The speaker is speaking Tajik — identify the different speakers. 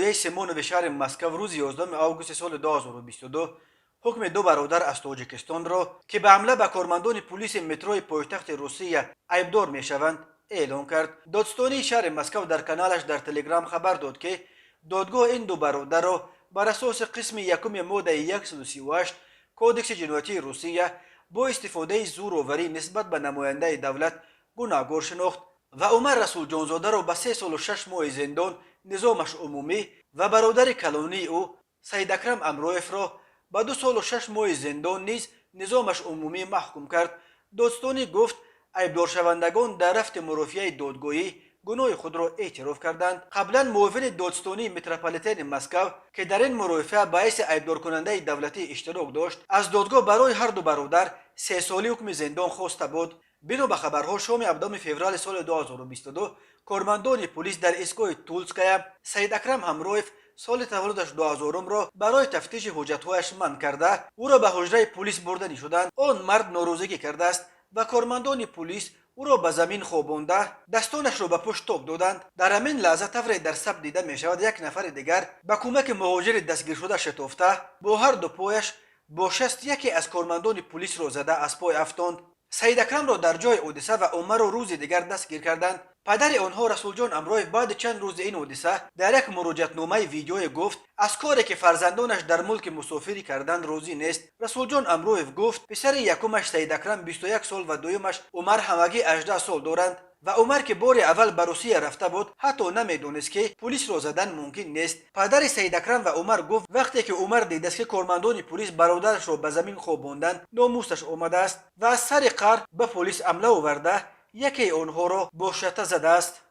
Speaker 1: Ноҳияи Симонови шаҳри Москав рӯзи 11 августи соли 2022 ҳукми ду бародар аз Тоҷикистонро, ки ба ҳамла ба кормандони пулиси метрои пойтахти Русия айбдор мешаванд, эълон кард. Додстонии шаҳри Москав дар каналаш дар Телеграм хабар дод, ки додгоҳ ин ду бародарро бар асоси қисми якуми моддаи 138 Кодекси ҷиноятии Русия бо истифодаи зӯроварӣ нисбат ба намояндаи давлат гунаҳгор шинохт ва Умар Расулҷонзодаро ба 3 солу 6 моҳи зиндон, низомаш умумӣ, ва бародари калонии ӯ Саидакрам Амроевро ба 2 солу 6 моҳи зиндон низ низомаш умумӣ маҳкум кард. Додстонӣ гуфт, айбдоршавандагон дар рафти мурофиаи додгоҳӣ гуноҳи худро эътироф карданд. Қаблан муовини додстонии метрополитени Москав, ки дар ин мурофиа ба ҳайси айбдоркунандаи давлатӣ иштирок дошт, аз додгоҳ барои ҳарду бародар 3-солӣ ҳукми зиндон хоста буд. Бино ба хабарҳо, шоми 17 феврали соли 2022 кормандони пулис дар истгоҳи Тульская Саид Акрам Ҳамроев, соли таваллудаш 2000-умро, барои тафтиши ҳуҷҷатҳояш манъ карда, ӯро ба ҳуҷраи пулис бурданӣ шуданд. Он мард норозигӣ кардааст ва кормандони пулис ӯро ба замин хобонда, дастонашро ба пушт тоб доданд. Дар ҳамин лаҳза, тавре дар сабт дида мешавад, як нафари дигар ба кӯмаки муҳоҷири дастгиршуда шитофта, бо ҳарду пояш бо шаст яке аз кормандони пулисро зада, аз пой афтонд. Саид Акрамро дар ҷои ҳодиса ва Умарро рӯзи дигар дастгир карданд. Падари онҳо Расулҷон Амроев баъди чанд рӯзи ин ҳодиса дар як муроҷиатномаи видеое гуфт, аз коре, ки фарзандонаш дар мулки мусофирӣ карданд, розӣ нест. Расулҷон Амроев гуфт, писари якумаш Саид Акрам 21 сол ва дуюмаш Умар ҳамагӣ 18 сол доранд ва Умар, ки бори аввал ба Русия рафта буд, ҳатто намедонист, ки пулисро задан мумкин нест. Падари Саидакрам ва Умар гуфт, вақте ки Умар дидааст, ки кормандони пулис бародарашро ба замин хобонданд, номусаш омадааст ва аз сари қаҳр ба полис ҳамла оварда, якеи онҳоро бо шата задааст.